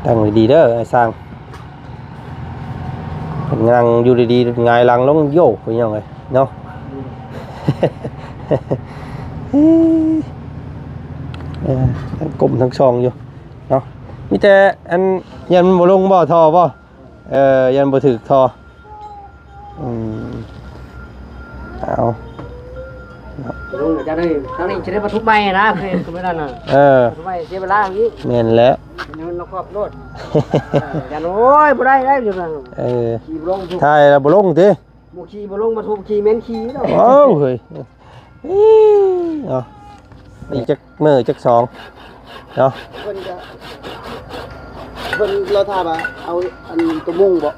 ຕັ້ງດີໆເດີອ້າຍຊ່າງ. ເພິ່ນນັ່ງຢູ່ດີໆ ຫງາຍຫຼັງລົງໂຢ ພີ່ນ້ອງເອີຍເນາະ. ເອີ ທັງກົ້ມທັງຊ່ອງຢູ່ເນາະ. ມີແຕ່ອັນ ຢ້ານມັນບໍ່ລົງບໍ່ ທໍ່ບໍ່? ເອີ ຢ້ານບໍ່ຖືກທໍ່. ອືມ ເອົາ ລົງຈາກນີ້ ທາງນີ້ຈະໄດ້ປະທຸມໃໝ່ນະ ຄື ຄືມື້ນັ້ນນະ. ເອີ ປະທຸມໃໝ່ເສຍເວລາອີກ. ແມ່ນແຫຼະ ເງິນລອບໂລດ. ເອີ ຢ້ານ ໂອ້ຍ ບໍ່ໄດ້ໄດ໋ຢູ່ນັ້ນ. ເອີ ຂີ່ບໍ່ລົງ ຖ່າຍແລ້ວບໍ່ລົງຕິ? ບໍ່ຂີ່ບໍ່ລົງ ມາທຸບຂີ່ເໝັນຂີ່ເນາະ. ໂອ້ເຮີ້ຍ ເອີ ເນາະ ອີກຈັກ ມື້ຈັກສອງເນາະ. ເພິ່ນກໍ ເພິ່ນລໍຖ້າວ່າເອົາອັນຕົວມຸງບໍ?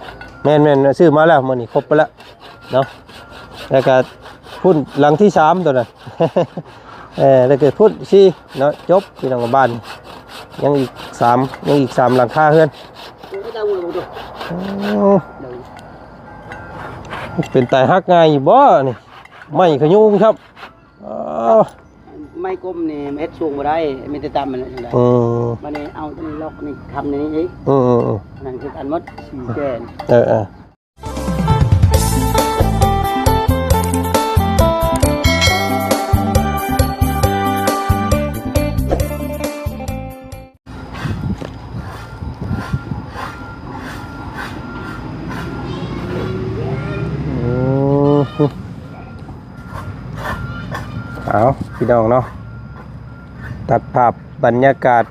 ແມ່ນໆ ຊື້ມາແລ້ວ ມື້ນີ້ຄົບໄປແລ້ວເນາະ. ແລ້ວກໍພຸ້ນຫຼັງທີສາມຕົວນັ້ນ ເອີ ແລ້ວກໍພຸ້ນສີ່ເນາະ. ຈົບ ພີ່ນ້ອງ ບ້ານຍັງອີກສາມ ຍັງອີກສາມຫຼັງຄາເຮືອນ. ໂອ້ ເປັນຕາຮັກງ່າຍຢູ່ບໍນີ້? ໄມ້ຂະຍຸງຄັບ. ເອີ ໄມ້ກົມນີ້ເຮັດສູງບໍ່ໄດ້ ມີແຕ່ຕ່ຳຫັ້ນແຫຼະຈັ່ງໃດ. ອືມ ບັດນີ້ເອົາຕົວນີ້ລັອກນີ້ຄ້ຳນີ້ອີກ. ອືມໆໆ ນັ້ນຄືກັນໝົດ ສີ່ແສນ. ເອີໆ ອືມ ເອົາ ພີ່ນ້ອງເນາະ ຕັດພາບບັນຍາກາດ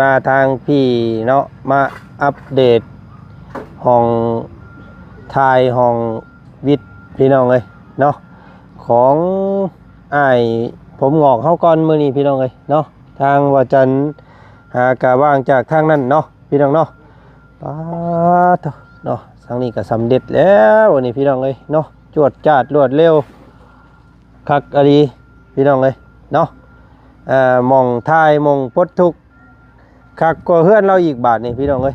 ມາທາງພີ້ເນາະ ມາອັບເດດຫ້ອງຖ່າຍ ຫ້ອງວິດ ພີ່ນ້ອງເອີຍເນາະ ຂອງອ້າຍຜົມງອກເຮົາກ່ອນມື້ນີ້ ພີ່ນ້ອງເອີຍເນາະ. ທາງວ່າຈັນຫາກະວ່າງຈາກທາງນັ້ນເນາະ ພີ່ນ້ອງເນາະ. ປາດໂທ້ເນາະ ທາງນີ້ກະສຳເລັດແລ້ວນີ້ ພີ່ນ້ອງເອີຍເນາະ. ຈວດຈາດລວດເລັວຄັກອີ່ຫຼີ ພີ່ນ້ອງເອີຍເນາະ. ເອີ ໝ່ອງຖ່າຍ ໝ່ອງປົດທຸກ ຄັກກວ່າເຮືອນລາວອີກບາດນີ້ ພີ່ນ້ອງເອີຍ.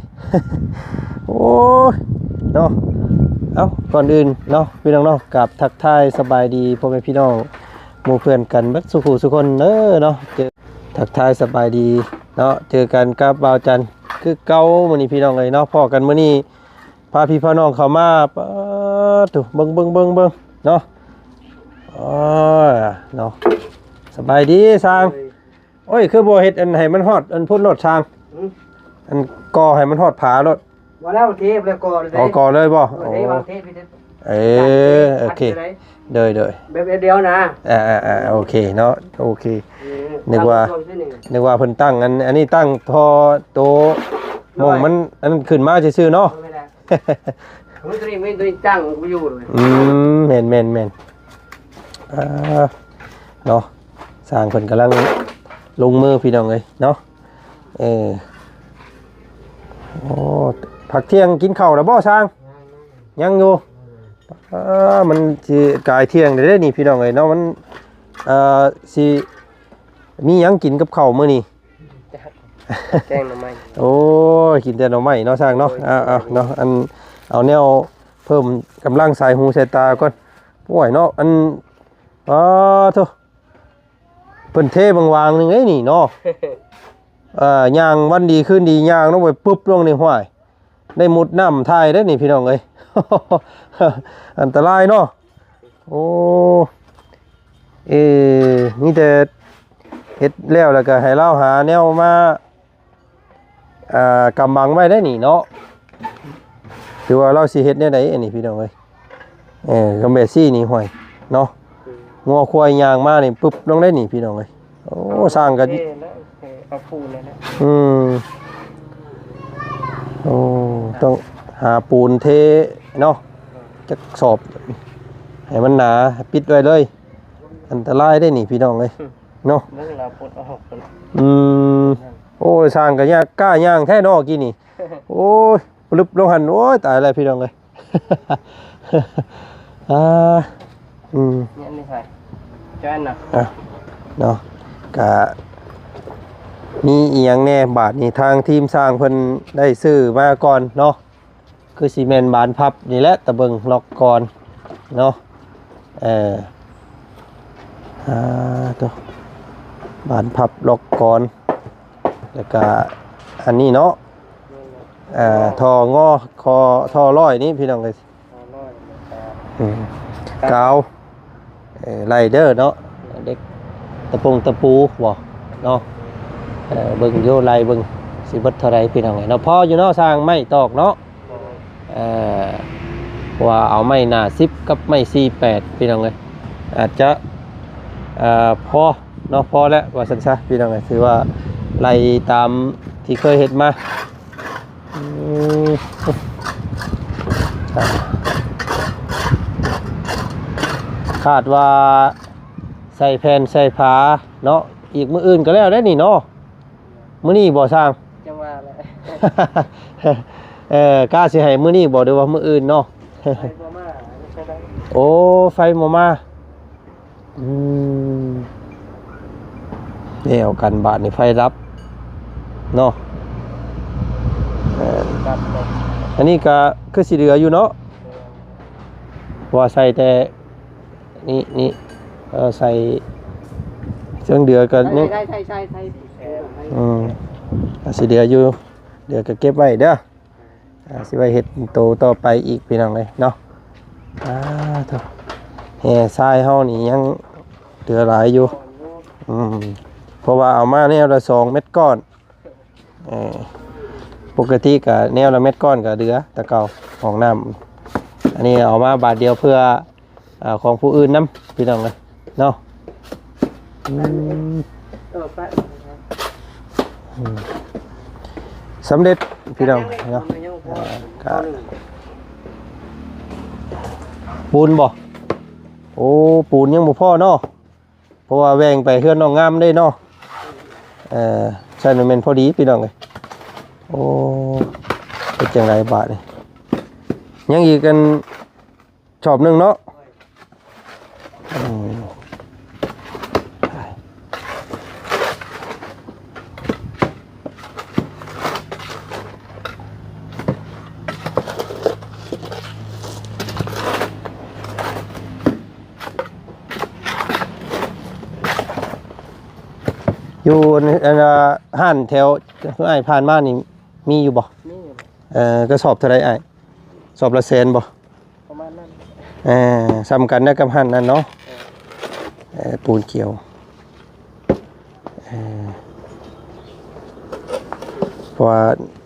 ໂອ້ຍ ເນາະ. ເອົ້າ ກ່ອນອື່ນເນາະ ພີ່ນ້ອງເນາະ ກາບທັກທາຍສະບາຍດີພໍ່ແມ່ພີ່ນ້ອງ ໝູ່ເພື່ອນກັນເບິດສູ່ຜູ້ສູ່ຄົນເດີເນາະ. ເຈີ ທັກທາຍສະບາຍດີເນາະ ເຈີກັນກັບບ່າວຈັນຄືເກົ່າມື້ນີ້ ພີ່ນ້ອງເອີຍເນາະ. ພໍ້ກັນມື້ນີ້ ພາພີ່ພານ້ອງເຂົ້າມາ ປາດໂທ້ ເບິ່ງໆໆໆ ເນາະ. ໂອ້ຍ ເນາະ ສະບາຍດີຊ່າງ. ໂອ້ຍ ຄືບໍ່ເຮັດອັນໃຫ້ມັນຮອດອັນພຸ້ນໂລດຊ່າງ. ຫືມ ອັນກໍ່ໃຫ້ມັນຮອດຜາໂລດ. ບໍ່ແລ້ວ ເທບແລ້ວກໍ່ເລີຍ. ອໍ ກໍ່ເລີຍບໍ່? ເອີ ເທວາງເທບ. ເອີ ໂອເຄ ໂດຍໆ ແບບດຽວນະ. ອ່າໆໆ ໂອເຄເນາະ ໂອເຄ. ເອີ ນຶກວ່າ ຕັ້ງຊ່ວງຊື່ນີ້ ນຶກວ່າເພິ່ນຕັ້ງອັນ ອັນນີ້ຕັ້ງທໍ່ໂຕ ໂດຍ ໝ່ອງມັນອັນນັ້ນຂຶ້ນມາຊື່ໆເນາະ. ແມ່ນແຫຼະ ມັນຕົວນີ້ ມັນຕົວນີ້ຕັ້ງບໍ່ຢູ່ເລີຍ. ອືມ ແມ່ນໆໆ ອ່າ ເນາະ ຊ່າງເພິ່ນກຳລັງລົງມື ພີ່ນ້ອງເອີຍເນາະ. ເອີ ໂອ້ ພັກທ່ຽງກິນເຂົ້າແລ້ວບໍ່ຊ່າງ? ຍັງ ຍັງຢູ່ ເອີ ມັນຊິກາຍທ່ຽງແລ້ວເດ້ນີ້ ພີ່ນ້ອງເອີຍເນາະ. ມັນ ເອີ ຊິມີຫຍັງກິນກັບເຂົ້າມື້ນີ້? ແກງໜໍ່ໄມ້. ໂອ້ຍ ກິນແຕ່ໜໍ່ໄມ້ເນາະຊ່າງເນາະ. ໂດຍ ເອົາໆເນາະ ອັນ ເອົາແນວເພີ່ມກຳລັງສາຍຫູສາຍຕາກ່ອນ. ໂອ້ຍເນາະ ອັນ ປາດໂທ້ ເພິ່ນເທບາງໆໜຶ່ງເດ້ນີ້ເນາະ. ເອີ ຍ່າງວັນດີຄືນດີ ຍ່າງລົງໄປປຶບລົງນີ້ ຫ້ວຍ ໄດ້ມຸດນ້ຳຖ່າຍເດ້ນີ້ ພີ່ນ້ອງເອີຍ. ອັນຕະລາຍເນາະ. ໂອ້ ເອ ມີແຕ່ເຮັດແລ້ວ ແລ້ວກໍໃຫ້ລາວຫາແນວມາ ອ່າ ກຳບັງໄວ້ໄດ້ນີ້ເນາະ. ຖືວ່າລາວຊິເຮັດແນວໃດອັນນີ້ ພີ່ນ້ອງເອີຍ. ເອີ ກຳແບຊີ້ນີ້ ຫ້ວຍເນາະ ງົວຄວາຍຍ່າງມານີ້ປຶບລົງໄດ້ນີ້ ພີ່ນ້ອງເອີຍ. ໂອ້ ຊ່າງກໍ ເອີ ເອົາປູນນັ້ນແຫຼະ. ອືມ ໂອ້ ຕ້ອງຫາປູນເທເນາະ ຈັກສອບໃຫ້ມັນໜາ ປິດໄວ້ເລີຍ. ອັນຕະລາຍໄດ້ນີ້ ພີ່ນ້ອງເອີຍເນາະ. ເບິ່ງລາວປົດອອກ. ອືມ ໂອ້ຍ ຊ່າງກໍຍາກ ກ້າຍ່າງແທ້ເນາະ ກີ້ນີ້. ໂອ້ຍ ປຶບລົງຫັ້ນ ໂອ້ຍ ຕາຍແລ້ວ ພີ່ນ້ອງເອີຍ. ອ່າ ອືມ ນີ້ ອັນນີ້ໃສ່ ຈອຍນະ ອ່ະ ເນາະ. ກະມີອີ່ຫຍັງແດ່ບາດນີ້ ທາງທີມຊ່າງເພິ່ນໄດ້ຊື້ມາກ່ອນເນາະ ຄືຊິແມ່ນບານພັບນີ້ແຫຼະ ຕາເບິ່ງລັອກກອນເນາະ. ເອີ ອ່າ ໂຕ ບານພັບລັອກກອນ ແລ້ວກະ ອັນນີ້ເນາະ ແມ່ນບໍ່? ເອີ ທໍ່ງໍ ຄໍ ທໍ່ຮ້ອຍນີ້ພີ່ນ້ອງເອີຍ ຮ້ອຍ ອືມ ກາວ ເອີ ໄລເດີເນາະ ເດັກຕະປົງຕະປູບໍ່ເນາະ ເອີ ເບິ່ງຢູ່ ໄລ່ເບິ່ງ ຊິເບິດເທົ່າໃດພີ່ນ້ອງເອີຍເນາະ ພໍຢູ່ເນາະ ຊ່າງໄມ້ຕອກເນາະ ເອີ ເພາະວ່າເອົາໄມ້ໜ້າສິບກັບໄມ້ສີ່ແປດພີ່ນ້ອງເອີຍ ອາດຈະ ເອີ ພໍເນາະ ພໍແລ້ວວ່າຊັ້ນຊະພີ່ນ້ອງເອີຍ ຖືວ່າໄລ່ຕາມທີ່ເຄີຍເຮັດມາ ອືມ ຄາດວ່າໃສ່ແຜ່ນໃສ່ຝາເນາະ ອີກມື້ອື່ນກໍແລ້ວໄດ໋ນີ້ເນາະ ມື້ນີ້ບໍ່ຊ່າງ? ຈັ່ງວ່າແຫຼະ ເອີ ກະຊິໃຫ້ມື້ນີ້ບໍ່ ຫຼືວ່າມື້ອື່ນເນາະ? ໄຟບໍ່ມາ ໂອ້ ໄຟບໍ່ມາ ອືມ ແລ້ວກັນບາດນີ້ ໄຟດັບເນາະ ເອີ ດັບເນາະ ອັນນີ້ກະຄືຊິເຫຼືອຢູ່ເນາະ ເພາະວ່າໃສ່ແຕ່ ນີ້ ນີ້ ເອີ ໃສ່ເຊິ່ງເດືອກໍຍັງ ໃສ່ ໃສ່ ໃສ່ ອືມ ຊິເດືອຢູ່ ເດືອກໍເກັບໄວ້ເດີ ອ່າ ຊິໄວ້ເຮັດໂຕຕໍ່ໄປອີກພີ່ນ້ອງເອີຍເນາະ ອ່າ ໂທ້ ແຮ່ຊາຍເຮົານີ້ຍັງເຫຼືອຫຼາຍຢູ່ ອືມ ເພາະວ່າເອົາມາແນວລະສອງແມັດກ້ອນ ເອີ ປົກກະຕິກະແນວລະແມັດກ້ອນກະເຫຼືອແຕ່ເກົ່າ ຫ້ອງນ້ຳ ອັນນີ້ເອົາມາບາດດຽວເພື່ອ ອ່າ ຂອງຜູ້ອື່ນນຳ ພີ່ນ້ອງເອີຍເນາະ ອືມ ເອີ ໄປ ອືມ ສຳເລັດພີ່ນ້ອງເນາະ ອ່າ ກະ ປູນບໍ່? ໂອ້ ປູນຍັງບໍ່ພໍເນາະ ເພາະວ່າແຫວ່ງໄປເຮືອນນ້ອງງາມເດ້ເນາະ ເອີ ຊັ້ນແມ່ນພໍດີພີ່ນ້ອງເອີຍ ໂອ້ ເຮັດຈັ່ງໃດບາດນີ້ ຍັງອີກອັນ ຊອບໜຶ່ງເນາະ ອືມ ຢູ່ອັນ ອັນ ອ່າ ຮ້ານແຖວອ້າຍຜ່ານມານີ້ມີຢູ່ບໍ່? ມີຢູ່ ເອີ ກະສອບເທົ່າໃດອ້າຍ? ສອບລະແສນບໍ່? ປະມານນັ້ນ ເອີ ສ່ຳກັນນະກັບຮ້ານນັ້ນເນາະ ເອີ ເອີ ປູນຂຽວ ເອີ ເພາະວ່າ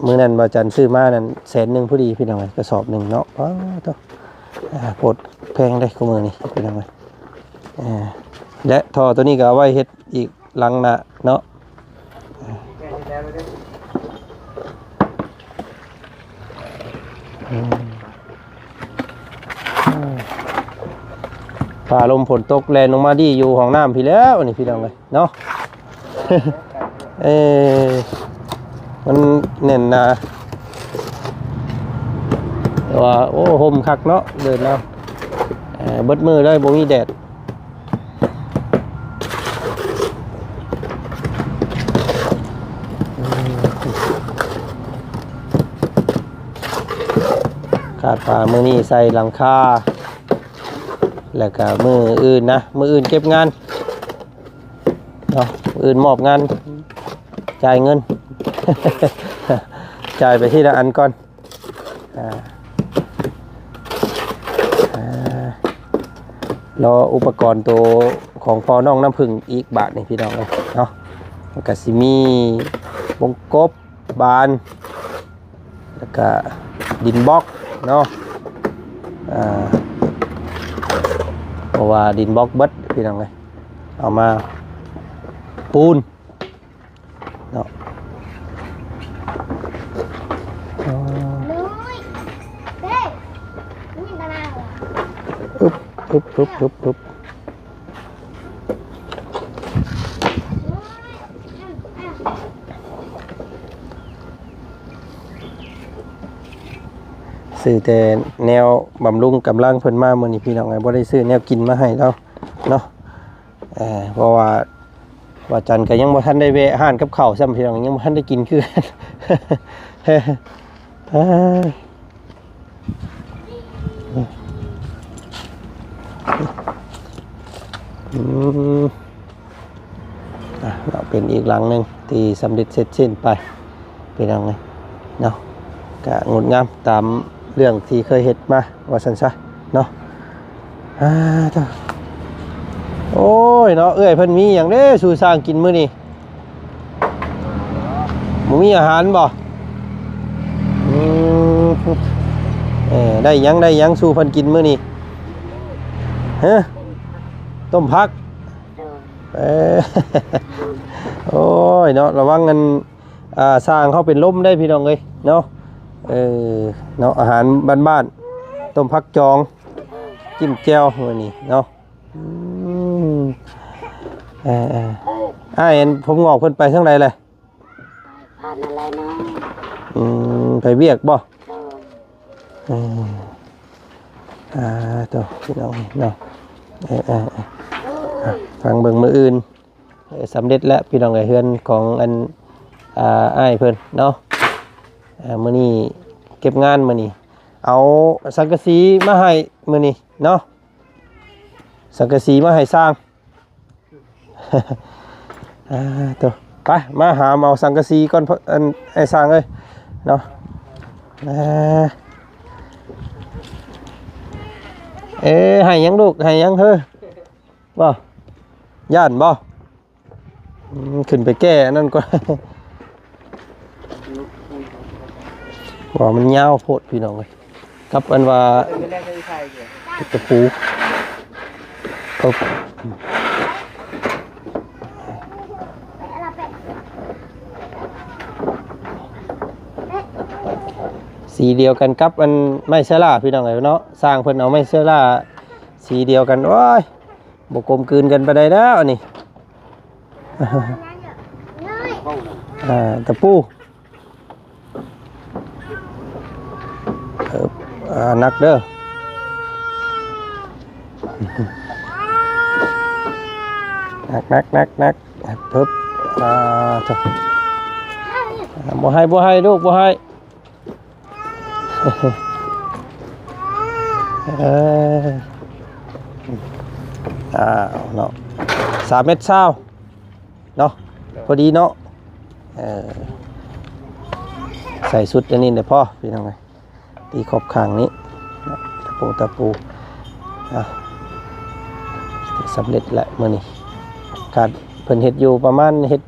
ມື້ນັ້ນບ່າວຈັນຊື້ມານັ້ນແສນໜຶ່ງພໍດີພີ່ນ້ອງເອີຍ ກະສອບໜຶ່ງເນາະ ປາໂທ້ ອ່າ ໂພດແພງເດ້ຄູ່ມື້ນີ້ພີ່ນ້ອງເອີຍ ເອີ ແລະທໍ່ໂຕນີ້ກະເອົາໄວ້ເຮັດ ອີກຫຼັງໜ້າເນາະ ອືມ ຟ້າລົມຝົນຕົກແລ່ນລົງມາດີຢູ່ຫ້ອງນ້ຳພີ້ແລ້ວນີ້ພີ່ນ້ອງເອີຍເນາະ ເອີ ມັນແໜ້ນໜາ ແຕ່ວ່າ ໂອ້ ຮົ່ມຄັກເນາະ ເດີນເອົາ ເອີ ເບິດມື້ເລີຍ ບໍ່ມີແດດ ຄາດວ່າມື້ນີ້ໃສ່ຫຼັງຄາ ແລ້ວກະມື້ອື່ນນະ ມື້ອື່ນເກັບງານເນາະ ມື້ອື່ນມອບງານ ຈ່າຍເງິນ ຈ່າຍໄປທີລະອັນກ່ອນ ອ່າ ອ່າ ລໍອຸປະກອນໂຕຂອງພໍ່ນ້ອງນ້ຳຜຶ້ງອີກບາດນີ້ພີ່ນ້ອງເອີຍເນາະ ມັນກະຊິມີວົງກົບ ບານ ແລ້ວກະດິນບລັອກເນາະ ອ່າ ເພາະວ່າດິນບລັອກເບິດພີ່ນ້ອງເອີຍ ເອົາມາປູນ ເນາະ ອືມ ອຶບ ອຶບ ອຶບ ອຶບ ອຶບ ຊື້ແຕ່ແນວບຳລຸງກຳລັງເພິ່ນມາມື້ນີ້ ພີ່ນ້ອງເອີຍ ບໍ່ໄດ້ຊື້ແນວກິນມາໃຫ້ລາວເນາະ ເອີ ເພາະວ່າ ວ່າຈັນກໍຍັງບໍ່ທັນໄດ້ແວະຮ້ານກັບເຂົ້າຊ້ຳ ພີ່ນ້ອງ ຍັງບໍ່ທັນໄດ້ກິນຄືກັນ ອືມ ອ່ະ ເນາະ ເປັນອີກຫຼັງໜຶ່ງທີ່ສຳເລັດເສັດສິ້ນໄປ ພີ່ນ້ອງເອີຍເນາະ ກະງົດງາມຕາມເລື່ອງທີ່ເຄີຍເຮັດມາວ່າຊັ້ນຊະເນາະ. ອາ ໂອ້ຍເນາະ ເອື້ອຍເພິ່ນມີຫຍັງເດ້ສູ່ຊ້າງກິນມື້ນີ້? ບໍ່ມີອາຫານບໍ່? ອືມ ເອີ ໄດ້ຫຍັງ ໄດ້ຫຍັງສູ່ເພິ່ນກິນມື້ນີ້? ຮະ? ຕົ້ມຜັກ? ເອີ ໂອ້ຍເນາະ ລະວັງອັນ ອ່າ ຊ້າງເຮົາເປັນລົມເດ້ພີ່ນ້ອງເອີຍເນາະ. ເອີ ເນາະ ອາຫານບ້ານໆ ຕົ້ມຜັກຈອງ ຈິ້ມແຈ່ວມື້ນີ້ເນາະ. ອືມ ເອີໆ ອ້າຍ ອັນຜົມງອກເພິ່ນໄປທາງໃດແຫຼະ? ຜ່ານນັ້ນແຫຼະເນາະ. ອືມ ໄປວຽກບໍ່? ເອີ ເອີ ອ່າ ໂຕ ພີ່ນ້ອງເນາະ ເອີໆ ຟັງເບິ່ງມື້ອື່ນ. ເອີ ສຳເລັດແລ້ວພີ່ນ້ອງເອີຍ ເຮືອນຂອງອັນ ອ່າ ອ້າຍເພິ່ນເນາະ. ເອີ ມື້ນີ້ເກັບງານ ມື້ນີ້ເອົາສັງກະສີມາໃຫ້ມື້ນີ້ເນາະ ສັງກະສີມາໃຫ້ຊ່າງ. ອ່າ ໂຕ ໄປ ມາຫາມເອົາສັງກະສີກ່ອນ ເພາະອັນ ອ້າຍຊ່າງເອີຍເນາະ. ອ່າ ເອີ ໃຫ້ຫຍັງລູກ ໃຫ້ຫຍັງເຮີ? ບໍ່ ຢ້ານບໍ່? ອືມ ຂຶ້ນໄປແກ້ອັນນັ້ນກ່ອນ ວ່າມັນຍາວໂພດພີ່ນ້ອງເອີຍ ກັບອັນວ່າຕະປູ. ສີດຽວກັນກັບອັນໄມ້ເຊື້ອລາພີ່ນ້ອງເອີຍເນາະ ຊ່າງເພິ່ນເອົາໄມ້ເຊື້ອລາສີດຽວກັນ ໂອ້ຍ ບໍ່ກົມກືນກັນປານໃດແລ້ວອັນນີ້. ອ່າ ຕະປູ ເອີ ອ່າ ໜັກເດີ ໜັກໆໆໆ ເພິບ ອ່າ ບໍ່ໃຫ້ ບໍ່ໃຫ້ລູກ ບໍ່ໃຫ້. ເອີ ອ້າວເນາະ ສາມແມັດຊາວເນາະ ພໍດີເນາະ. ເອີ ໃສ່ຊຸດອັນນີ້ແຫຼະພໍພີ່ນ້ອງເອີຍ ຕີຂອບຂ້າງນີ້ເນາະ ຕະປູ ຕະປູ. ເອົາ ສຳເລັດແລ້ວມື້ນີ້ ກະເພິ່ນເຮັດຢູ່ປະມານ ເຮັດ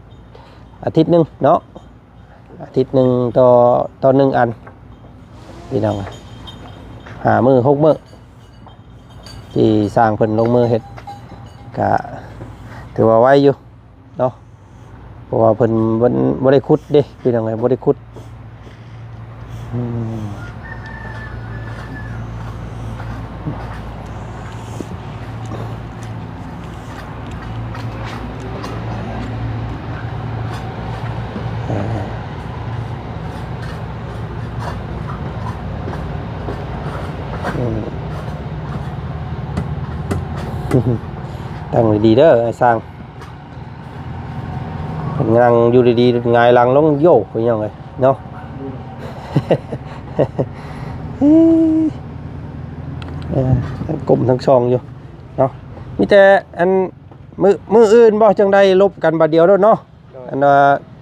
ອາທິດໜຶ່ງເນາະ. ອາທິດໜຶ່ງຕໍ່ ຕໍ່ໜຶ່ງອັນ ພີ່ນ້ອງ ຫ້າມື້ຫົກມື້ ທີ່ຊ່າງເພິ່ນລົງມືເຮັດ ກະຖືວ່າໄວຢູ່ເນາະ ເພາະວ່າເພິ່ນບໍ່ ບໍ່ໄດ້ຂຸດເດ້ພີ່ນ້ອງເອີຍ ບໍ່ໄດ້ຂຸດ. ອືມ ເອີ ອືມ ຕັ້ງດີໆເດີອ້າຍຊ່າງ. ເພິ່ນນັ່ງຢູ່ດີໆ ຫງາຍຫຼັງລົງ ໂຢ ພີ່ນ້ອງເອີຍເນາະ. ເອີ ກົ້ມທັງສອງຢູ່ເນາະ. ມີແຕ່ອັນ ມື້ ມື້ອື່ນບໍ່ ຈັ່ງໄດ້ລົມກັນບາດດຽວໂລດເນາະ. ໂດຍ ອັນວ່າ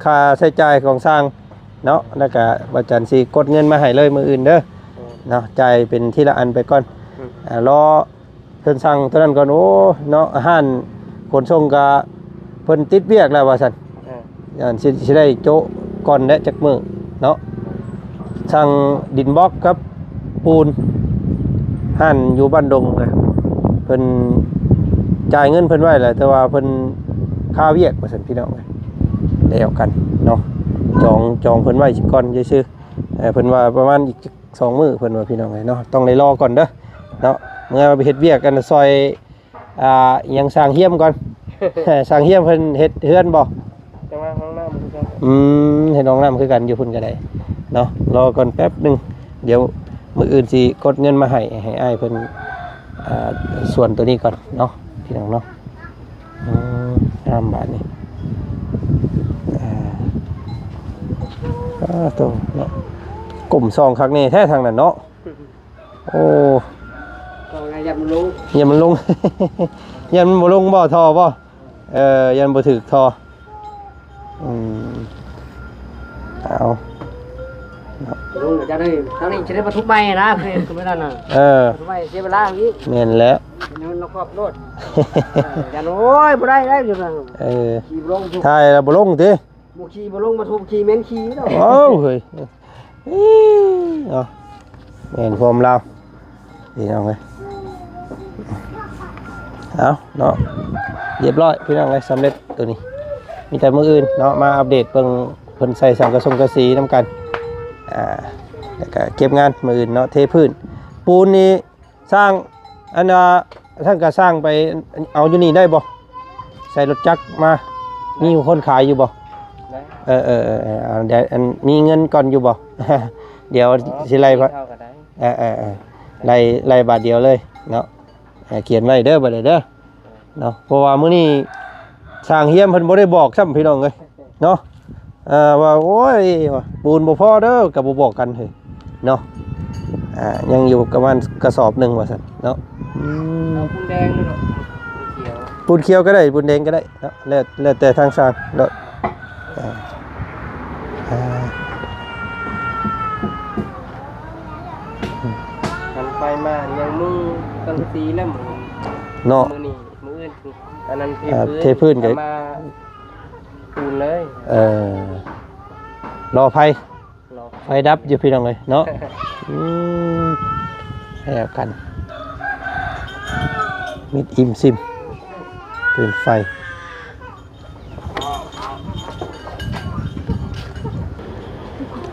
ຄ່າໃຊ້ຈ່າຍຂອງຊ່າງເນາະ ແລ້ວກະບ່າວຈັນຊິກົດເງິນມາໃຫ້ເລີຍມື້ອື່ນເດີ ໂດຍ ເນາະ. ຈ່າຍເປັນທີລະອັນໄປກ່ອນ ອືມ ອ່າ ລໍ ເພິ່ນສັ່ງຕົວນັ້ນກ່ອນ. ໂອ້ ເນາະ ຮ້ານຂົນສົ່ງກະເພິ່ນຕິດວຽກແລ້ວວ່າຊັ້ນ. ເອີ ຢ້ານຊິ ຊິໄດ້ໂຈະກ່ອນແຫຼະຈັກມື້ເນາະ. ສັ່ງດິນບລັອກກັບປູນ ຮ້ານຢູ່ບ້ານດົງນະ ເພິ່ນຈ່າຍເງິນເພິ່ນໄວ້ແຫຼະ ແຕ່ວ່າເພິ່ນຄາວຽກວ່າຊັ້ນ ພີ່ນ້ອງເອີຍ. ແລ້ວກັນເນາະ ຈອງ ຈອງເພິ່ນໄວ້ກ່ອນຊື່ໆ. ເອີ ເພິ່ນວ່າປະມານອີກ ສອງມື້ເພິ່ນວ່າ ພີ່ນ້ອງເອີຍເນາະ. ຕ້ອງໄດ້ລໍກ່ອນເດີເນາະ. ເມື່ອໄປເຮັດວຽກກັນຊ່ອຍ ອ່າ ອີຫຍັງ ຊ່າງຮຽມກ່ອນ. ຊ່າງຮຽມເພິ່ນເຮັດເຮືອນບໍ່? ແຕ່ວ່າຫ້ອງນ້ຳຄືກັນ. ອືມ ເຮັດຫ້ອງນ້ຳຄືກັນ ຢູ່ພຸ້ນກໍໄດ້ເນາະ. ລໍກ່ອນແປັບໜຶ່ງ ດຽວມື້ອື່ນຊິກົດເງິນມາໃຫ້ ໃຫ້ອ້າຍເພິ່ນ ອ່າ ສ່ວນໂຕນີ້ກ່ອນເນາະ ພີ່ນ້ອງເນາະ. ອືມ ງາມບາດນີ້. ເອີ ອ້າ ໂຕເນາະ ກົ້ມສ່ອງຄັກແນ່ແທ້ທາງນັ້ນເນາະ. ໂອ້ ກໍຢ້ານມັນລົງ ຢ້ານມັນລົງ ຢ້ານມັນບໍ່ລົງບໍ່ ທໍ່ບໍ່? ເອີ ຢ້ານບໍ່ຖືກທໍ່. ອືມ ເອົາ ລົງອາຈານເອີຍ ທາງນີ້ຈະໄດ້ປະທຸມໃໝ່ນະ ຄືມື້ນັ້ນນະ ເອີ ປະທຸມໃໝ່ເສຍເວລາອີກ ແມ່ນແລ້ວ ເປັນນອກຮອບໂລດ ເອີ ອາຈານ ໂອ້ຍ ບໍ່ໄດ້ໄດ໋ ຢູ່ນັ້ນ ເອີ ຂີ່ບໍ່ລົງ ຖ່າຍແລ້ວບໍ່ລົງຕິ ບໍ່ຂີ່ບໍ່ລົງ ປະທຸມຂີ່ແມ່ນຂີ່ດອກ ໂອ້ເຮີ້ຍ ເນາະ ແມ່ນຄວາມລາວ ພີ່ນ້ອງເອີຍ ເອົາເນາະ ຮຽບຮ້ອຍພີ່ນ້ອງເອີຍ ສຳເລັດໂຕນີ້ ມີແຕ່ມື້ອື່ນເນາະ ມາອັບເດດເບິ່ງເພິ່ນໃສ່ສັງກະສົງກະສີນຳກັນ ອ່າ ແລ້ວກະເກັບງານມື້ອື່ນເນາະ ເທພື້ນ ປູນນີ້ຊ່າງ ອັນວ່າ ທ່ານກະຊ່າງໄປເອົາຢູ່ນີ້ໄດ້ບໍ່? ໃສ່ລົດຈັກມາ ມີຄົນຂາຍຢູ່ບໍ່? ໄດ້ ເອີໆໆ ເອົາ ດຽວ ອັນ ມີເງິນກ່ອນຢູ່ບໍ່? ດຽວ ອໍ ຊິໄລ່ ເຂົ້າກໍໄດ້ ເອີໆໆ ໄລ່ ໄລ່ບາດດຽວເລີຍເນາະ ເອີ ຂຽນໄວ້ເດີ ບາດນີ້ເດີ ເນາະ ເພາະວ່າມື້ນີ້ຊ່າງຮຽມເພິ່ນບໍ່ໄດ້ບອກຊ້ຳ ພີ່ນ້ອງເອີຍ ເນາະ ເອີ ວ່າ ໂອ້ຍ ວ່າ ປູນບໍ່ພໍເດີ ກໍບໍ່ບອກກັນເຮີ້ຍ ເນາະ ອ່າ ຍັງຢູ່ປະມານກະສອບໜຶ່ງວ່າຊັ້ນເນາະ ອືມ ເອົາປູນແດງເນາະ ປູນຂຽວ ປູນຂຽວກໍໄດ້ ປູນແດງກໍໄດ້ ເນາະ ແລ້ວ ແລ້ວແຕ່ທາງຊ່າງໂລດ ອ່າ ອ່າ ຄັນໄປມາຍັງມຸງສັງກະສີແລ້ວ ມື້ ເນາະ ມື້ນີ້ ມື້ອື່ນ ອັນນັ້ນເທ ອ່າ ພື້ນ ເທພື້ນກໍ ມາປູນເລີຍ ເອີ ລໍໄຟ ລໍ ໄຟດັບຢູ່ພີ່ນ້ອງເອີຍເນາະ ອືມ ແຮວກັນ ມິດອີ່ມຊິມ ເປັນໄຟ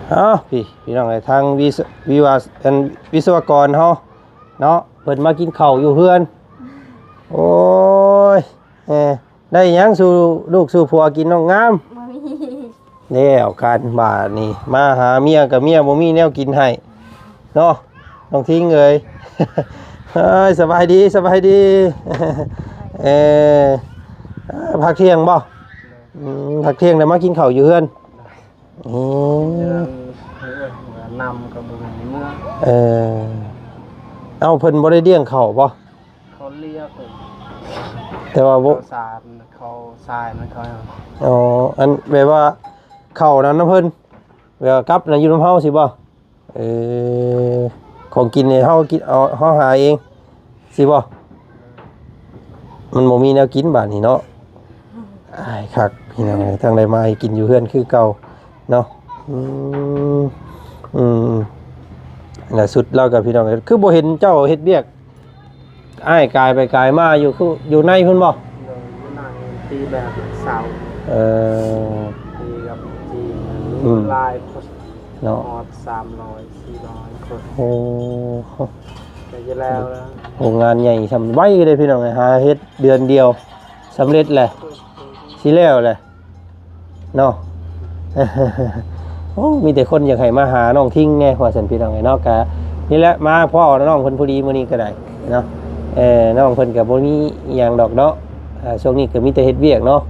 ເອົ້າ ພີ່ ພີ່ນ້ອງເອີຍ ທາງວິສ ວິວາ ອັນ ວິສະວະກອນເຮົາເນາະ ເພິ່ນມາກິນເຂົ້າຢູ່ເຮືອນ ໂອ້ຍ ເອີ ໄດ້ຫຍັງສູ່ລູກສູ່ຜົວກິນນ້ອງງາມ? ບໍ່ມີ ແລ້ວກັນບາດນີ້ ມາຫາເມຍກໍເມຍບໍ່ມີແນວກິນໃຫ້ເນາະ ນ້ອງທິງເອີຍ ເອີຍ ສະບາຍດີ ສະບາຍດີ ເອີ ພັກທ່ຽງບໍ່? ອືມ ພັກທ່ຽງແລ້ວມາກິນເຂົ້າຢູ່ເຮືອນ ອືມ ນຳກໍບໍ່ມີເມືອ ເອີ ເອົ້າ ເພິ່ນບໍ່ໄດ້ລ້ຽງເຂົ້າບໍ່? ເຂົາລຽກ ແຕ່ວ່າບໍ່ ເຂົາສານ ເຂົາສາຍນຳເຂົາ ອໍ ອັນແບບວ່າເຂົ້ານຳນຳເພິ່ນ ແບບວ່າກັບນະຢູ່ນຳເຮົາຊີ້ບໍ່? ເອີ ຂອງກິນນີ້ເຮົາກິນເອົາ ເຮົາຫາເອງຊີ້ບໍ່? ມັນບໍ່ມີແນວກິນບາດນີ້ເນາະ ອ້າຍ ຄັກພີ່ນ້ອງເອີຍ ທັງໄດ້ມາໃຫ້ກິນຢູ່ເຮືອນຄືເກົ່າເນາະ ອືມ ອືມ ແລ້ວສຸດລາວກໍພີ່ນ້ອງເອີຍ ຄືບໍ່ເຫັນເຈົ້າເຮັດວຽກ ອ້າຍກາຍໄປກາຍມາຢູ່ ຄືຢູ່ໃນພຸ້ນບໍ່? ໂດຍ ຢູ່ໃນ ຕີແບບເສົາ ເອີ ຕີກັບຈີນ ອືມ ຫຼາຍຄົນເນາະ ຮອດສາມຮ້ອຍ ສີ່ຮ້ອຍຄົນ ໂອ້ ໃກ້ຈະແລ້ວແລ້ວ ໂອ້ ງານໃຫຍ່ຊ່ຳ ໄວເດ້ພີ່ນ້ອງເອີຍ ຫາເຮັດເດືອນດຽວ ສຳເລັດແຫຼະ ຊິແລ້ວແຫຼະເນາະ ໂອ້ ມີແຕ່ຄົນຢາກໃຫ້ມາຫານ້ອງທິງແດ່ ວ່າຊັ້ນພີ່ນ້ອງເອີຍເນາະ ກະນີ້ແຫຼະ ມາພໍ້ນ້ອງເພິ່ນພໍດີມື້ນີ້ກໍໄດ້ເນາະ ເອີ ນ້ອງເພິ່ນກໍບໍ່ມີອີ່ຫຍັງດອກເນາະ ອ່າ ຊ່ວງນີ້ກໍມີແຕ່ເຮັດວຽກເນາະ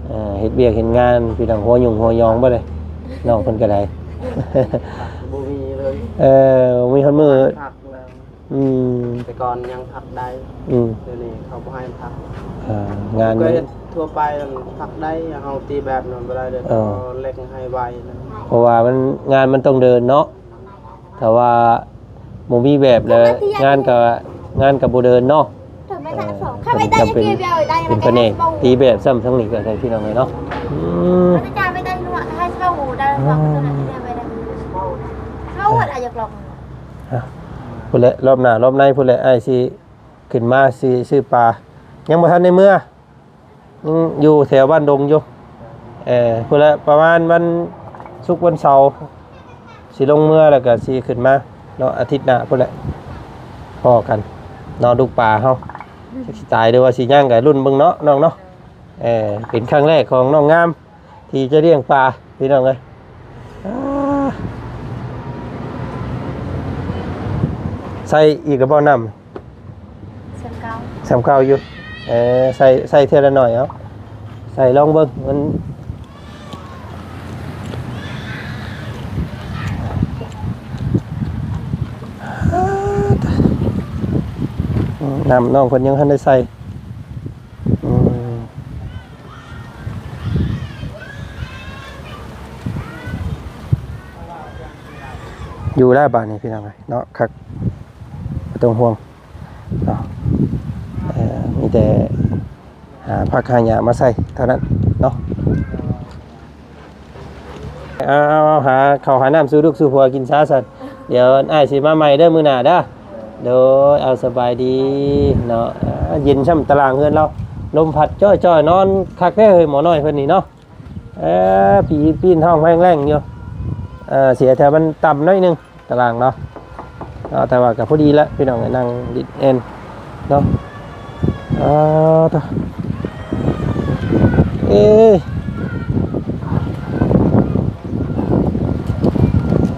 ເອີ ເຮັດວຽກເຮັດງານ ພີ່ນ້ອງ ຫົວຫຍຸ້ງຫົວຍອງບໍ່ໄດ້ ນ້ອງເພິ່ນກໍໄດ້ ບໍ່ມີເລີຍ ເອີ ບໍ່ມີຮອດມື້ ພັກແລ້ວ ອືມ ແຕ່ກ່ອນຍັງພັກໄດ້ ອືມ ດຽວນີ້ເຂົາບໍ່ໃຫ້ພັກ ອ່າ ງານມັນກໍເຮັດທົ່ວໄປ ພັກໄດ້ ເຮົາຕີແບບນັ້ນບໍ່ໄດ້ເດ້ ເອີ ເຂົາເລັ່ງໃຫ້ໄວນະ ເພາະວ່າມັນ ງານມັນຕ້ອງເດີນເນາະ ຖ້າວ່າບໍ່ມີແບບແລ້ວ ງານກໍ ງານກໍບໍ່ເດີນເນາະ ເອີ ເພິ່ນຈຳເປັນຕີແບບຊ້ຳ ທາງນີ້ກໍໄດ້ ພີ່ນ້ອງເອີຍເນາະ ອືມ ພຸ້ນແຫຼະ ລອບໜ້າລອບໃນພຸ້ນແຫຼະ ອ້າຍຊິຂຶ້ນມາຊິຊື້ປາ ຍັງບໍ່ທັນໄດ້ເມືອ ຍັງຢູ່ແຖວບ້ານດົງຢູ່ ເອີ ພຸ້ນແຫຼະ ປະມານວັນສຸກວັນເສົາ ຊິລົງເມືອ ແລ້ວກໍຊິຂຶ້ນມາເນາະ ອາທິດໜ້າພຸ້ນແຫຼະ ພໍ້ກັນເນາະ ລູກປາເຮົາ ຈັກຊິຕາຍ ຫຼືວ່າຊິຍັງ ກໍລຸ້ນເບິ່ງເນາະ ນ້ອງເນາະ ເອີ ເປັນຄັ້ງແລກຂອງນ້ອງງາມ ທີ່ຈະລ້ຽງປາ ພີ່ນ້ອງເອີຍ ອ່າ ໃສ່ອີກແລ້ວບໍ່ນ້ຳ? ສ່ຳເກົ່າ ສ່ຳເກົ່າຢູ່ ເອີ ໃສ່ ໃສ່ເທື່ອລະໜ້ອຍເອົາ ໃສ່ລອງເບິ່ງ ມັນ ນ້ຳນ້ອງເພິ່ນຍັງບໍ່ທັນໄດ້ໃສ່ ອືມ. ຢູ່ແລ້ວບາດນີ້ພີ່ນ້ອງເອີຍເນາະ ຄັກ ບໍ່ຕ້ອງຫ່ວງເນາະ ເອີ ມີແຕ່ຫາຜັກຫາຫຍ້າມາໃສ່ເທົ່ານັ້ນເນາະ. ເອົາ ເອົາ ຫາເຂົ້າຫານ້ຳສູ່ລູກສູ່ຜົວກິນຊະຊັ້ນ ດຽວອ້າຍຊິມາໃໝ່ເດີມື້ໜ້າເດີ. ໂດຍ ເອົາ ສະບາຍດີເນາະ. ເອີ ເຢັນຊ່ຳຕາລ່າງເຮືອນລາວ ລົມພັດຈ້ອຍໆ ນອນຄັກແທ້ເຮີ້ຍ ໝໍນ້ອຍເພິ່ນນີ້ເນາະ. ເອີ ປີ ປີນທ້ອງແພງແລ້ງຢູ່ ເອີ ເສຍແຕ່ມັນຕ່ຳໜ້ອຍໜຶ່ງຕາລ່າງເນາະ ເນາະ ແຕ່ວ່າກໍພໍດີລະພີ່ນ້ອງ ນັ່ງດິດແອນເນາະ. ເອີ ເອີ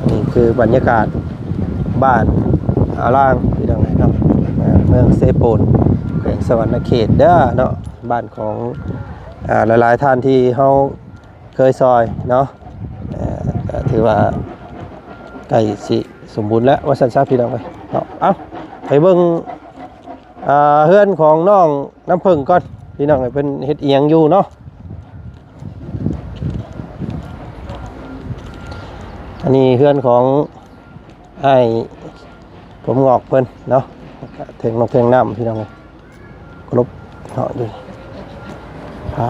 ນີ້ຄືບັນຍາກາດບ້ານອາລ່າງພີ່ນ້ອງເອີຍເນາະ ເມືອງເຊໂປນ ແຂວງສະຫວັນນະເຂດເດີເນາະ. ບ້ານຂອງ ອາ ຫຼາຍໆທ່ານທີ່ເຮົາເຄີຍຊ່ອຍເນາະ ເອີ ກໍຖືວ່າໃກ້ຊິສົມບູນແລ້ວວ່າຊັ້ນຊະພີ່ນ້ອງເອີຍເນາະ. ເອົ້າ ໄປເບິ່ງ ອາ ເຮືອນຂອງນ້ອງນ້ຳເຜິ້ງກ່ອນພີ່ນ້ອງເອີຍ ເພິ່ນເຮັດອີ່ຫຍັງຢູ່ເນາະ. ອັນນີ້ເຮືອນຂອງອ້າຍຜົມງອກເພິ່ນເນາະ ແທງນົກແທງນ້ຳພີ່ນ້ອງເອີຍ. ຄົບເນາະຢູ່ ອາ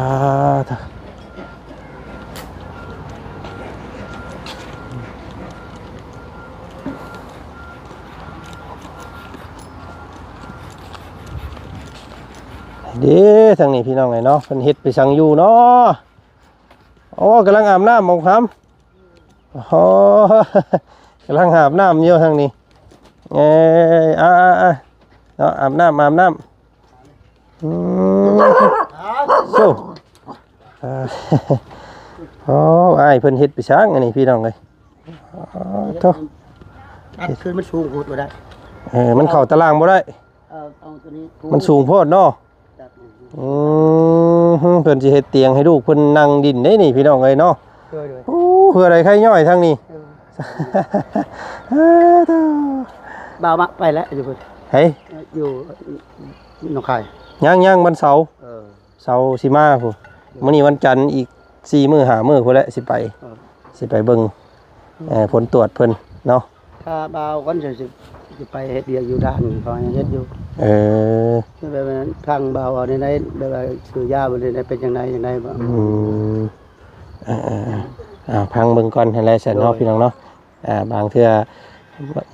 ເດ້ ທາງນີ້ພີ່ນ້ອງເອີຍເນາະ ເພິ່ນເຮັດໄປສັງຢູ່ເນາະ. ໂອ້ ກຳລັງອາບນ້ຳ ໝໍຄຳ. ໂອ້ ກຳລັງອາບນ້ຳຢູ່ທາງນີ້ ເອີ ອາ ອາ ອາ ເນາະ ອາບນ້ຳ ອາບນ້ຳ. ອືມ ໂອ້ ໂອ້ ອ້າຍເພິ່ນເຮັດໄປສັງອັນນີ້ພີ່ນ້ອງເອີຍ. ໂອ້ ໂທ້ ອັດຄືນມັນສູງໂພດບໍ່ໄດ້ ເອີ ມັນເຂົ້າຕາລ່າງບໍ່ໄດ້ ເອີ ເອົາໂຕນີ້ ມັນສູງໂພດເນາະ. ອືມ ເພິ່ນຊິເຮັດຕຽງໃຫ້ລູກເພິ່ນນັ່ງດິນເດ້ນີ້ ພີ່ນ້ອງເອີຍເນາະ. ໂດຍ ໂດຍ ໂອ້ ເຮືອໃດໄຄຍ້ອຍທາງນີ້ ເອີ ເອີ ໂທ້ ບ່າວມາໄປແລ້ວ ຢູ່ພຸ້ນ ໃສ ຢູ່ໜອງຄາຍ ຍັງ ຍັງ ວັນເສົາ ເອີ ເສົາຊິມາພຸ້ນ ມື້ນີ້ວັນຈັນ ອີກສີ່ມື້ຫ້າມື້ພຸ້ນແຫຼະ ຊິໄປ ເອີ ຊິໄປເບິ່ງ ເອີ ຜົນຕວດເພິ່ນເນາະ. ຖ້າບ່າວກ່ອນ ຊິ ຊິໄປເຮັດວຽກຢູ່ດ່ານ ເຂົາຍັງເຮັດຢູ່ ເອີ ແບບວ່າທາງບ່າວເອົາແນວໃດ ແບບວ່າຊື້ຢາບໍ່ໄດ້ ເປັນຈັ່ງໃດຈັ່ງໃດບໍ່ ອືມ ເອີ ເອີ ເອີ ອ່າ ຟັງເບິ່ງກ່ອນຫັ້ນແຫຼະຊັ້ນເນາະ ໂດຍ ພີ່ນ້ອງເນາະ. ອ່າ ບາງເທື່ອ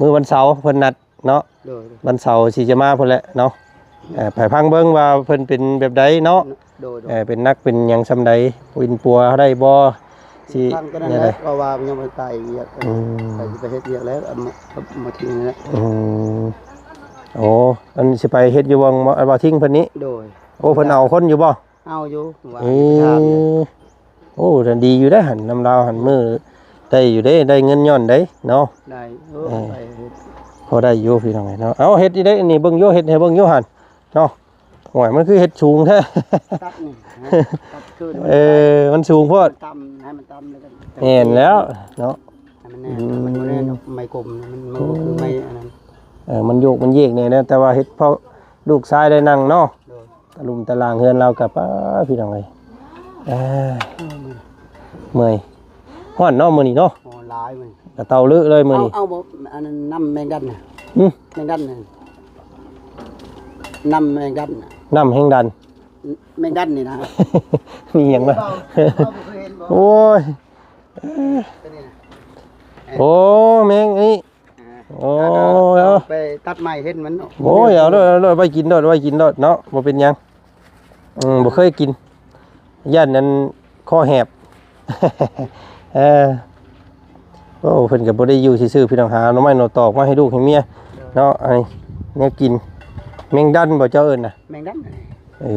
ມື້ວັນເສົາເພິ່ນນັດ ເນາະ ໂດຍ ວັນເສົາຊິຈະມາພຸ້ນແຫຼະເນາະ. ເອີ ໄປຟັງເບິ່ງວ່າເພິ່ນເປັນແບບໃດເນາະ ໂດຍ ໂດຍ ເອີ ເປັນໜັກເປັນຫຍັງຊ່ຳໃດ ປິ່ນປົວເຮົາໄດ້ບໍ່ ຊິ ຟັງກັນນັ້ນແຫຼະ ເພາະວ່າຍັງບໍ່ໄປວຽກ ອືມ ໄປ ຊິໄປເຮັດວຽກແລ້ວ ເອົາມາ ມາທີ່ນີ້ແຫຼະ ອືມ ໂອ້ ອັນຊິໄປເຮັດຢູ່ບ່ອນ ບ່ອນທີ່ເພິ່ນນີ້ ໂດຍ ໂອ້ ເພິ່ນເອົາຄົນຢູ່ບໍ່? ເອົາຢູ່ ວ່າ ເອີ ໄປຖາມຢູ່ ໂອ້ ດີຢູ່ເດ້ຫັ້ນ ນຳລາວຫັ້ນ ມື້ໄດ້ຢູ່ເດ້ ໄດ້ເງິນຍ້ອນໃດເນາະ ໄດ້ ເອີ ເອີ ໄປເຮັດ ພໍໄດ້ຢູ່ພີ່ນ້ອງເອີຍເນາະ. ເອົາ ເຮັດຢູ່ເດ້ນີ້ ເບິ່ງຢູ່ ເຮັດໃຫ້ເບິ່ງຢູ່ຫັ້ນເນາະ. ໂອ້ຍ ມັນຄືເຮັດສູງແທ້ ຕັດນີ້ ຕັດຄືນ ເອີ ມັນສູງໂພດ ມັນຕ່ຳ ໃຫ້ມັນຕ່ຳແລ້ວກໍ ແມ່ນແລ້ວເນາະ ໃຫ້ມັນແນ່ນ ອືມ ມັນບໍ່ແນ່ນ ໄມ້ກົມ ມັນ ມັນບໍ່ຄືໄມ້ອັນນັ້ນ ເອີ ມັນໂຍກມັນເຢກແນ່ນະ ແຕ່ວ່າເຮັດເພາະລູກຊາຍໄດ້ນັ່ງເນາະ ໂດຍ ຕະລຸ່ມຕະລ່າງເຮືອນລາວກໍ ປ້າ ພີ່ນ້ອງເອີຍ ເອີ ເມື່ອຍ ເມື່ອຍ ຮ້ອນເນາະມື້ນີ້ເນາະ ໂອ້ ຫຼາຍມື້ນີ້ ກະເຕົາເລີະເລີຍມື້ນີ້ ເອົາ ເອົາບໍ່ ອັນນັ້ນ ນ້ຳແມງດັນນະ ຫຶ ແມງດັນນະ ນ້ຳແມງດັນນະ ນ້ຳແຮງດັນ ແມງດັນນີ້ນະ ມີຫຍັງນະ ເວົ້າ ເວົ້າບໍ່ເຄີຍເຫັນບໍ່ ໂອ້ຍ ໂອ້ ແມງນີ້ ອ່າ ໂອ້ຍ ເອົາໄປຕັດໄມ້ເຫັນມັນ ໂອ້ຍ ເອົາໂລດ ເອົາໂລດ ໄວ້ກິນໂລດ ໄວ້ກິນໂລດເນາະ ບໍ່ເປັນຫຍັງ ອືມ ບໍ່ເຄີຍກິນ ຢ້ານອັນຄໍແຫບ ເອີ ໂອ້ ເພິ່ນກໍບໍ່ໄດ້ຢູ່ຊື່ໆ ພີ່ນ້ອງ ຫາໜໍ່ໄມ້ໜໍ່ຕອກມາໃຫ້ລູກໃຫ້ເມຍເນາະ ອັນນີ້ແນວກິນ ແມງດັນບໍ່ ເຈົ້າເອີ້ນນະ ແມງດັນ ເອີ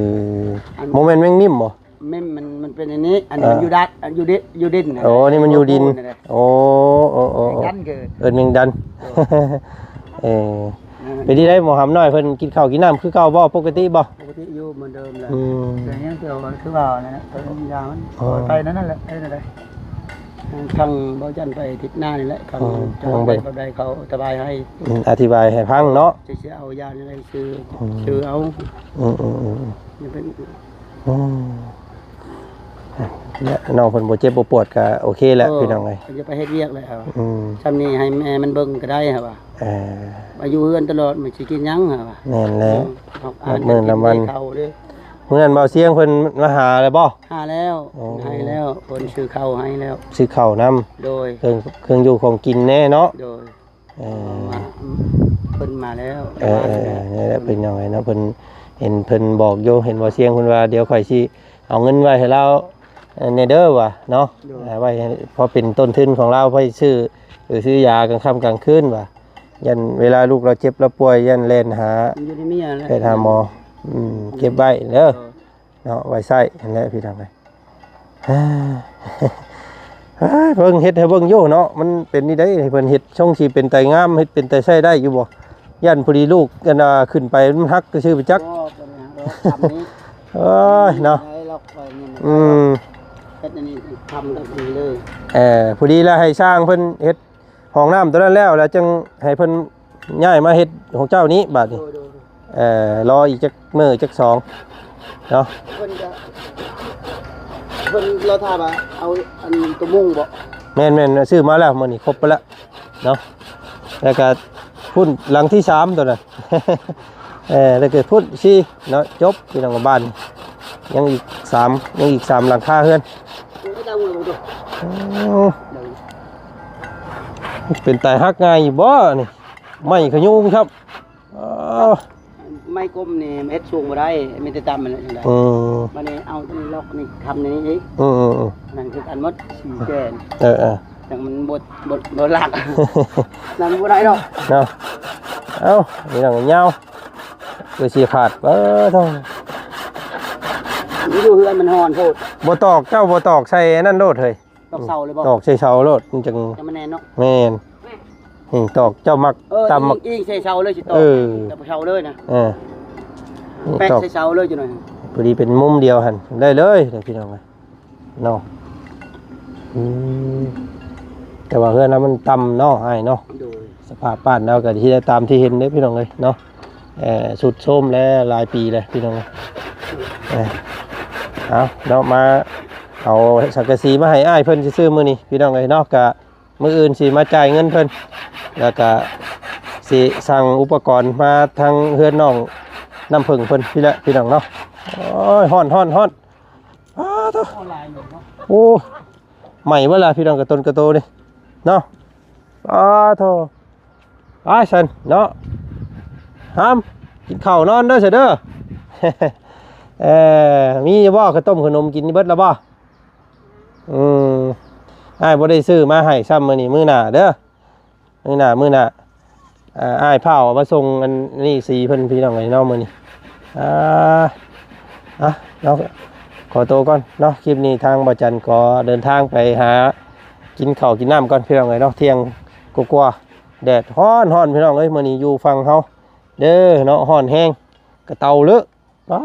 ອັນ ບໍ່ແມ່ນແມງມິ້ມບໍ່? ແມ່ນ ມັນ ມັນເປັນອັນນີ້ ອັນນີ້ ເອີ ມັນຢູ່ດາດ ຢູ່ດິ ຢູ່ດິນນະ ໂອ້ ນີ້ມັນຢູ່ດິນ ໂອ້ ໂອ້ ໂອ້ ແມງດັນ ເອີ້ນແມງດັນ ເອີ ເປັນທີ່ໃດ ໝໍຫຳນ້ອຍເພິ່ນກິນເຂົ້າກິນນ້ຳຄືເກົ່າບໍ່ ປົກກະຕິບໍ່? ປົກກະຕິຢູ່ເໝືອນເດີມແຫຼະ ອືມ ແຕ່ຍັງແຕ່ວ່າຄືວ່ານັ້ນແຫຼະ ເພິ່ນຢາມັນ ອໍ ໄປນັ້ນແຫຼະ ເຮັດແນວໃດ ທາງເບົາຈັນໄປທິດໜ້ານີ້ແຫຼະ ທາງ ອືມ ເຈົ້າ ທາງເບິ່ງ ໄປແບບໃດເຂົາອະທິບາຍໃຫ້ ອືມ ອະທິບາຍໃຫ້ຟັງເນາະ ຊິ ຊິເອົາຢາແນວໃດຊື້ ອືມ ຊື້ເອົາ ອືມໆໆ ຍັງເປັນ ອືມ ແລະນ້ອງເພິ່ນບໍ່ເຈັບບໍ່ປວດກໍໂອເຄແຫຼະ ເອີ ພີ່ນ້ອງເອີຍ ເພິ່ນຈະໄປເຮັດວຽກແລ້ວ ອືມ ຊ່ຳນີ້ໃຫ້ແມ່ມັນເບິ່ງກໍໄດ້ຫັ້ນວ່າ ເອີ ມາຢູ່ເຮືອນຕະຫຼອດມັນຊິກິນຫຍັງຫັ້ນວ່າ ແມ່ນແຫຼະ ເອີ ເອົາ ເອົາເງິນລາງວັນ ເຂົາເດ້ ມື້ນັ້ນບ່າວຊຽງເພິ່ນມາຫາແລ້ວບໍ່? ຫາແລ້ວ ໂອ້ ໃຫ້ແລ້ວ ເພິ່ນຊື້ເຂົ້າໃຫ້ແລ້ວ ຊື້ເຂົ້ານຳ ໂດຍ ເຄື່ອງ ເຄື່ອງຢູ່ຂອງກິນແດ່ເນາະ ໂດຍ ເອີ ມາ ເພິ່ນມາແລ້ວ ເອີ ເອີ ເອີ ນີ້ແຫຼະ ເປັນຫຍັງໄງເນາະ ເພິ່ນ ເຫັນເພິ່ນບອກຢູ່ ເຫັນບ່າວຊຽງເພິ່ນວ່າ ດຽວຂ້ອຍຊິເອົາເງິນໄວ້ໃຫ້ລາວແດ່ເດີວ່າເນາະ ໂດຍ ເອົາໄວ້ໃຫ້ ພໍເປັນຕົ້ນທຶນຂອງລາວ ໄວ້ຊື້ ເອີ ຊື້ຢາກາງຄ່ຳກາງຄືນວ່າ ຢ້ານເວລາລູກລາວເຈັບລາວປ່ວຍ ຢ້ານແລ່ນຫາ ຢູ່ໃນເມຍແຫຼະ ແລ່ນຫາໝໍ ອືມ ເກັບໄວ້ເດີ ໂດຍ ເນາະ ໄວ້ໃຊ້ຫັ້ນແຫຼະ ພີ່ນ້ອງເອີຍ ເບິ່ງ ເຮັດໃຫ້ເບິ່ງຢູ່ເນາະ ມັນເປັນນີ້ໄດ໋ ໃຫ້ເພິ່ນເຮັດຊົງຊິເປັນຕາງາມ ເຮັດເປັນຕາໃຊ້ໄດ້ຢູ່ບໍ່? ຢ້ານພໍດີລູກ ອັນນ່າ ຂຶ້ນໄປມັນຫັກຊື່ໄປຈັກ ບໍ່ ບໍ່ໄດ້ຫັກດອກ ທຳນີ້ ເອີຍ ເນາະ ໄດ້ລັອກໄວ້ນີ້ ອືມ ເຮັດອັນນີ້ທຳກັບນີ້ເລີຍ ເອີ ພໍດີລະໃຫ້ຊ່າງເພິ່ນເຮັດ ຫ້ອງນ້ຳຕົວນັ້ນແລ້ວ ແລ້ວຈຶ່ງໃຫ້ເພິ່ນຍ້າຍມາເຮັດຂອງເຈົ້ານີ້ບາດນີ້ ໂດຍ ໂດຍ ໂດຍ ເອີ ລໍອີກຈັກມື້ຈັກສອງເນາະ ເພິ່ນກໍ ເພິ່ນລໍຖ້າວ່າເອົາອັນຕົວມຸງບໍ? ແມ່ນໆ ຊື້ມາແລ້ວ ມື້ນີ້ຄົບໄປແລ້ວເນາະ ແລ້ວກໍພຸ້ນຫຼັງທີສາມຕົວນັ້ນ ເອີ ແລ້ວກໍພຸ້ນສີ່ເນາະ ຈົບ ພີ່ນ້ອງ ບ້ານຍັງອີກສາມ ຍັງອີກສາມຫຼັງຄາເຮືອນ ໂອ້ຍ ເປັນຕາຍຫັກງ່າຍຢູ່ບໍ່ນີ້? ໄມ້ຂະຍຸງຄັບ ເອີ ໄມ້ກົມນີ້ເຮັດສູງບໍ່ໄດ້ ມີແຕ່ຕ່ຳຫັ້ນແຫຼະ ຈັ່ງໃດ ອືມ ບາດນີ້ເອົານີ້ລັອກນີ້ຄ້ຳນີ້ອີກ ອືມໆໆ ນັ້ນຄືກັນໝົດ ສີ່ແສນ ເອີໆ ຈັ່ງມັນບໍ່ ບໍ່ ບໍ່ຫຼັກ ນັ້ນບໍ່ໄດ້ດອກເນາະ ເອົ້າ ນີ້ໜັງຍາວ ຄືຊິຂາດ ເອີ ໂທ້ ຢູ່ເຮືອນມັນຮ້ອນໂພດ ບໍ່ຕອກ ເຈົ້າບໍ່ຕອກໃສ່ອັນນັ້ນໂລດເຮີ້ຍ ຕອກເສົາເລີຍບໍ? ຕອກໃສ່ເສົາໂລດ ມັນຈັ່ງ ຈັ່ງມັນແໜ້ນເນາະ ແມ່ນ ນີ້ຕອກ ເຈົ້າມັກ ເອີ ຕ່ຳ ມັກ ອີງໃສ່ເສົາເລີຍ ຊິຕອກ ເອີ ຕຳເສົາເລີຍນະ ເອີ ແປະໃສ່ເສົາເລີຍ ຈັ່ງໜ້ອຍ ພໍດີເປັນມຸມດຽວຫັ້ນ ໄດ້ເລີຍເດີ ພີ່ນ້ອງເອີຍ ເນາະ ອືມ ແຕ່ວ່າເຮືອນລາວມັນຕ່ຳເນາະ ອ້າຍເນາະ ໂດຍ ສະພາບບ້ານລາວກໍທີ່ໄດ້ຕາມທີ່ເຫັນເດ້ ພີ່ນ້ອງເອີຍເນາະ ເອີ ຊຸດໂຊມແລ້ວ ຫຼາຍປີແລ້ວ ພີ່ນ້ອງເອີຍ ເອີ ເອົາເນາະ ມາເອົາສັງກະສີມາໃຫ້ອ້າຍເພິ່ນຊື່ໆ ມື້ນີ້ ພີ່ນ້ອງເອີຍເນາະ ກະມື້ອື່ນຊິມາຈ່າຍເງິນເພິ່ນ ແລ້ວກະຊິສັ່ງອຸປະກອນມາທາງເຮືອນນ້ອງນ້ຳເຜິ້ງເພິ່ນພີ້ແຫຼະ ພີ່ນ້ອງເນາະ ໂອ້ຍ ຮ້ອນໆໆ ອ້າໂທ້ ໂອ້ ໄໝ້ເບິດລະ ພີ່ນ້ອງ ກະຕົນກະໂຕນີ້ເນາະ ອ້າໂທ້ ໄປຊັ້ນເນາະ ຫາມ ກິນເຂົ້ານອນເດີ ຊະເດີ ເອີ ມີຢູ່ບໍ່ ເຂົ້າຕົ້ມເຂົ້າໜົມ ກິນເບິດລະບໍ່? ອືມ ອ້າຍບໍ່ໄດ້ຊື້ມາໃຫ້ຊ້ຳມື້ນີ້ ມື້ໜ້າເດີ ມື້ໜ້າ ມື້ໜ້າ ອ່າ ອ້າຍພ້າວເອົາມາສົ່ງ ອັນນີ້ສີເພິ່ນ ພີ່ນ້ອງເອີຍເນາະ ມື້ນີ້ ອ່າ ອ່ະເນາະ ຂໍໂຕກ່ອນເນາະ ຄລິບນີ້ທາງບ່າວຈັນຂໍເດີນທາງໄປຫາກິນເຂົ້າກິນນ້ຳກ່ອນ ພີ່ນ້ອງເອີຍເນາະ ທ່ຽງກວ່າໆ ແດດຮ້ອນໆ ພີ່ນ້ອງເອີຍ ມື້ນີ້ຢູ່ຝັ່ງເຮົາເດີເນາະ ຮ້ອນແຮງ ກະເຕົາເລີະ ປາ